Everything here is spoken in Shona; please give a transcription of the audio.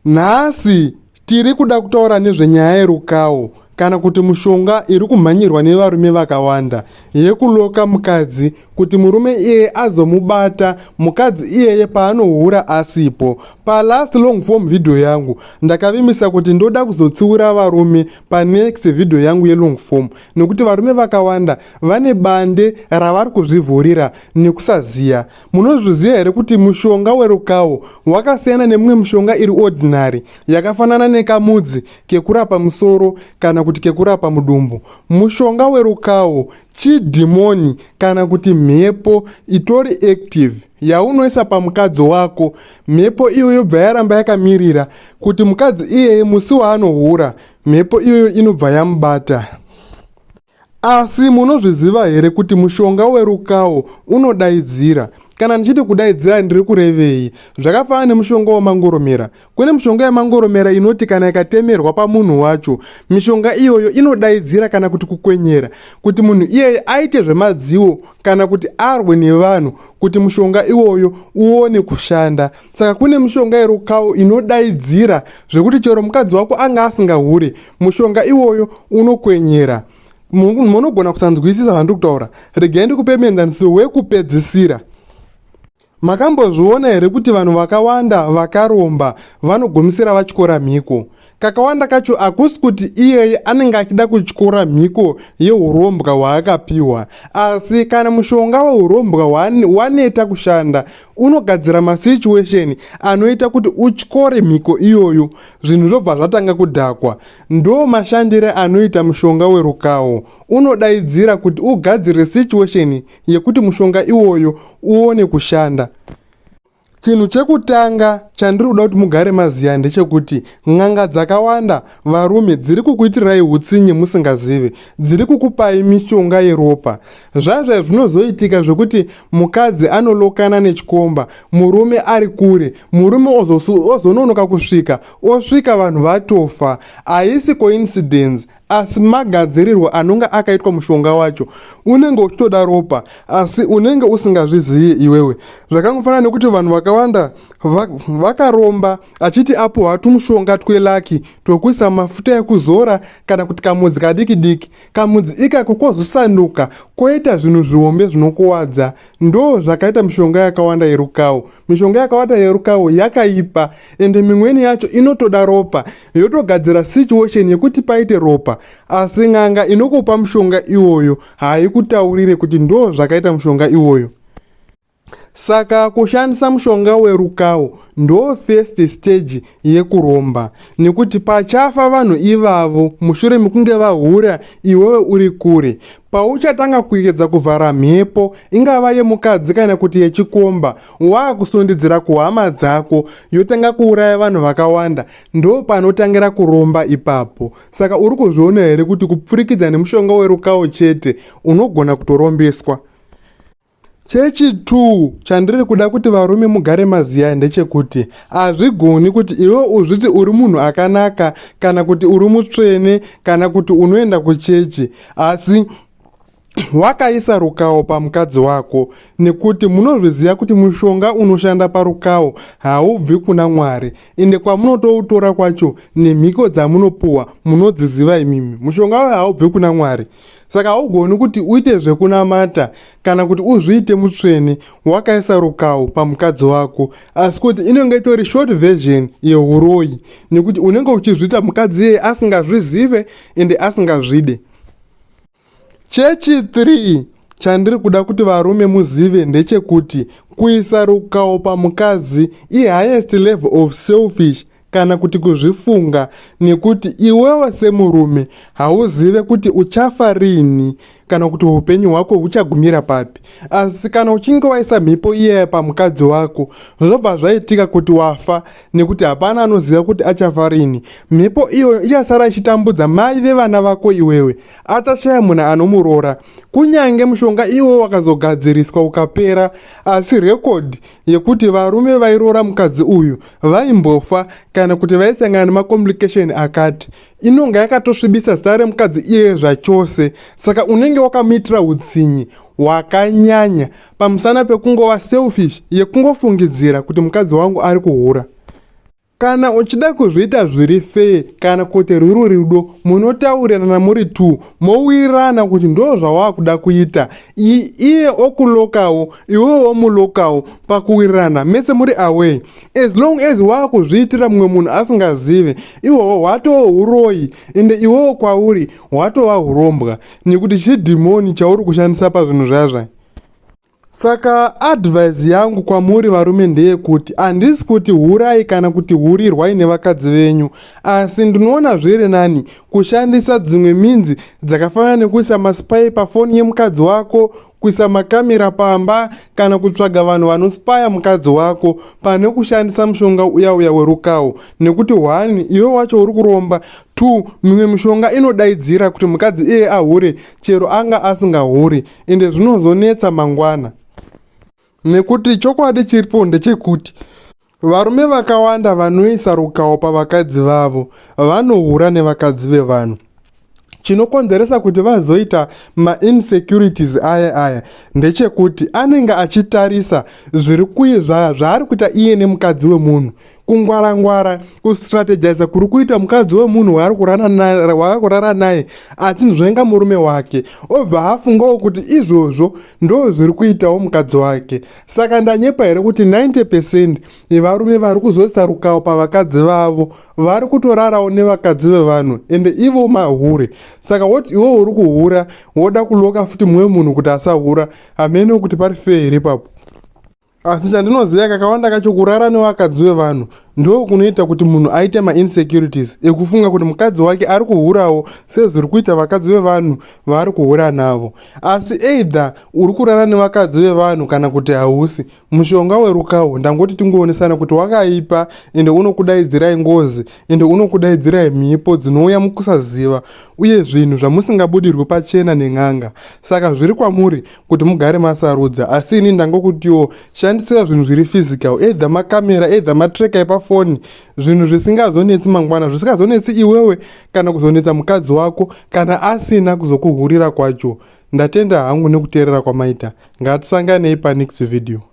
Nhasi tiri kuda kutaura nezvenyaya yerukawo kana kuti mushonga iri kumhanyirwa nevarume vakawanda yekuloka mukadzi kuti murume iyeye azomubata mukadzi iyeye paanohura asipo. Palast long form video yangu ndakavimbisa kuti ndoda kuzotsiura varume panext video yangu yelong form nekuti varume vakawanda vane bande ravari kuzvivhurira nekusaziva. Munozviziva here kuti mushonga werukawo wakasiyana nemimwe mishonga iri ordinary yakafanana nekamudzi kekurapa musoro kana kuti kekurapa mudumbu? Mushonga werukawo chidhimoni kana kuti mhepo itori active yaunoisa pamukadzi wako. Mhepo iyoyo yobva yaramba yakamirira kuti mukadzi iyeye musi waanohura, mhepo iyoyo inobva yamubata. Asi munozviziva here kuti mushonga werukawo unodaidzira? Kana ndichiti kudaidzira ndiri kurevei? Zvakafanana nemushonga wemangoromera. Kune mishonga yemangoromera inoti kana ikatemerwa pamunhu wacho, mishonga iyoyo inodaidzira kana kuti kukwenyera kuti munhu iyeye aite zvemadziwo kana kuti arwe nevanhu kuti mushonga iwoyo uone kushanda. Saka kune mishonga yerukawo inodaidzira zvekuti chero mukadzi wako anga asingahure, mushonga iwoyo unokwenyera. Munogona kusanzwisisa zvandiri kutaura. Regai ndikupe muenzaniso wekupedzisira. Makambozviona here kuti vanhu vakawanda vakaromba vanogumisira vatyora mhiko? Kakawanda kacho hakusi kuti iyeye anenge achida kutyora mhiko yeurombwa hwaakapiwa, asi kana mushonga weurombwa waneta kushanda, unogadzira masituation anoita kuti utyore mhiko iyoyo, zvinhu zvobva zvatanga kudhakwa. Ndo mashandire anoita mushonga werukawo, unodaidzira kuti ugadzire situation yekuti mushonga iwoyo uone kushanda. Chinhu chekutanga chandiri kuda kuti mugare maziya ndechekuti n'anga dzakawanda varume dziri kukuitirai hutsinye musingazive, dziri kukupai mishonga yeropa. Zvazva zvinozoitika zvekuti mukadzi anolokana nechikomba, murume ari kure, murume ozononoka kusvika, osvika vanhu vatofa. Haisi coincidence asi magadzirirwo anonga akaitwa mushonga wacho unenge uchitoda ropa asi unenge usingazvizive iwewe. Zvakangofanana nekuti vanhu vakawanda vakaromba achiti apuhwa tumushonga twelaki twekuisa mafuta ekuzora kana kuti kamudzi kadiki diki, kamudzi ikako kozosanduka koita zvinhu zvihombe zvinokuwadza. Ndo zvakaita mishonga yakawanda yerukawo. Mishonga yakawanda yerukawo yakaipa ende mimweni yacho inotoda ropa, yotogadzira situation yekuti paite ropa, asi n'anga inokupa mushonga iwoyo haikutaurire kuti ndo zvakaita mushonga iwoyo. Saka kushandisa mushonga werukawo ndo first stage yekuromba, nekuti pachafa vanhu ivavo mushure mekunge vahura iwewe uri kure, pauchatanga kuedza kuvhara mhepo ingava yemukadzi kana kuti yechikomba, waakusundidzira kuhama dzako yotanga kuuraya vanhu vakawanda, ndo panotangira kuromba ipapo. Saka uri kuzviona here kuti kupfurikidza nemushonga werukawo chete unogona kutorombeswa? Chechi2 chandiri kuda kuti varume mugare maziya ndechekuti hazvigoni kuti iwe uzviti uri munhu akanaka kana kuti uri mutsvene kana kuti unoenda kuchechi asi wakaisa rukawo pamukadzi wako, nekuti munozviziva kuti mushonga unoshanda parukawo haubvi kuna Mwari, ende kwamunotoutora kwacho nemhiko dzamunopuwa munodziziva imimi. Mushonga uyo haubvi kuna Mwari. Saka haugoni kuti uite zvekunamata kana kuti uzviite mutsvene wakaisa rukawo pamukadzi wako, asi kuti inenge itori short version yehuroyi, nekuti unenge uchizviita mukadzi iyeye asingazvizive ende asingazvide. Chechi 3 chandiri kuda kuti varume muzive ndechekuti kuisa rukawo pamukadzi ihighest level of selfish kana kuti kuzvifunga, nekuti iwewe semurume hauzive kuti uchafa rini kana kuti upenyu hwako huchagumira papi. Asi kana uchinge waisa mhepo iyaya pamukadzi wako, zvobva zvaitika kuti wafa, nekuti hapana anoziva kuti achafa rini. Mhepo iyoyo ichasara ichitambudza mai vevana vako iwewe, achashaya munhu anomuroora. Kunyange mushonga iwowo wakazogadziriswa ukapera, asi record yekuti varume vairoora mukadzi uyu vaimbofa kana kuti vaisangana nemacomplication akati inonga yakatosvibisa zita remukadzi iyeye zvachose. Saka unenge wakamuitira utsinye hwakanyanya pamusana pekungova selfish yekungofungidzira kuti mukadzi wangu ari kuhura. Kana uchida kuzviita zviri fair kana kuti rwuri rudo munotaurirana muri two mowirirana kuti ndo zvawakuda kuita iye okulokawo iwewe womulokawo pakuwirirana mese muri away as long as wakuzviitira mumwe munhu asingazive iwowo hwatoo uroyi ende iwewo kwauri hwatova urombwa nekuti chidhimoni chauri kushandisa pazvinhu zvazva. Saka advice yangu kwamuri varume ndeyekuti handisi kuti hurai kana kuti hurirwai nevakadzi venyu, asi ndinoona zviri nani kushandisa dzimwe minzi dzakafanana nekuisa maspy pafoni yemukadzi wako, kuisa makamera pamba kana kutsvaga vanhu vanospaya mukadzi wako pane kushandisa mushonga uya uya werukawo nekuti one iwe wacho uri kuromba, two mimwe mishonga inodaidzira kuti mukadzi iye ahure chero anga asingahuri ende zvinozonetsa mangwana nekuti chokwadi chiripo ndechekuti varume vakawanda vanoisa rukawo pavakadzi vavo vanohura nevakadzi vevanhu. Chinokonzeresa kuti vazoita mainsecurities aya aya ndechekuti anenge achitarisa zviri zvaari kuita iye nemukadzi wemunhu kungwara-ngwara kustrategiza kuri kuita mukadzi wemunhu waari kurara naye achinzvenga murume wake obva afungawo kuti izvozvo ndo zviri kuitawo mukadzi wake. Saka ndanyepa here kuti 90 percent yevarume vari kuzoisa rukawo pavakadzi vavo vari kutorarawo nevakadzi vevanhu ende ivo mahure. Saka woti iwe uri kuhura woda kuloka futi mumwe munhu kuti asahura, hameno kuti pari fair here ipapo. Asi chandinoziva kakawanda kacho kurara nevakadzi vevanhu ndo kunoita kuti munhu aite mainsecurities ekufunga kuti mukadzi wake ari kuhurawo sezviri kuita vakadzi vevanhu vaari kuhura navo. Asi either uri kurara nevakadzi vevanhu kana kuti hausi, mushonga werukawo ndangoti tingoonesana kuti wakaipa ende unokudaidzirai ngozi ende unokudaidzirai mhipo dzinouya mukusaziva uye zvinhu zvamusingabudirwi pachena nen'anga. Saka zviri kwamuri kuti mugare masarudza, asi ini ndangokutiwo shandisira zvinhu zviri physical, either makamera either matracker epafoni, zvinhu zvisingazonetsi mangwana, zvisingazonetsi iwewe kana kuzonetsa mukadzi wako kana asina kuzokuhurira kwacho. Ndatenda hangu nekuteerera kwamaita. Ngatisanganei panext video.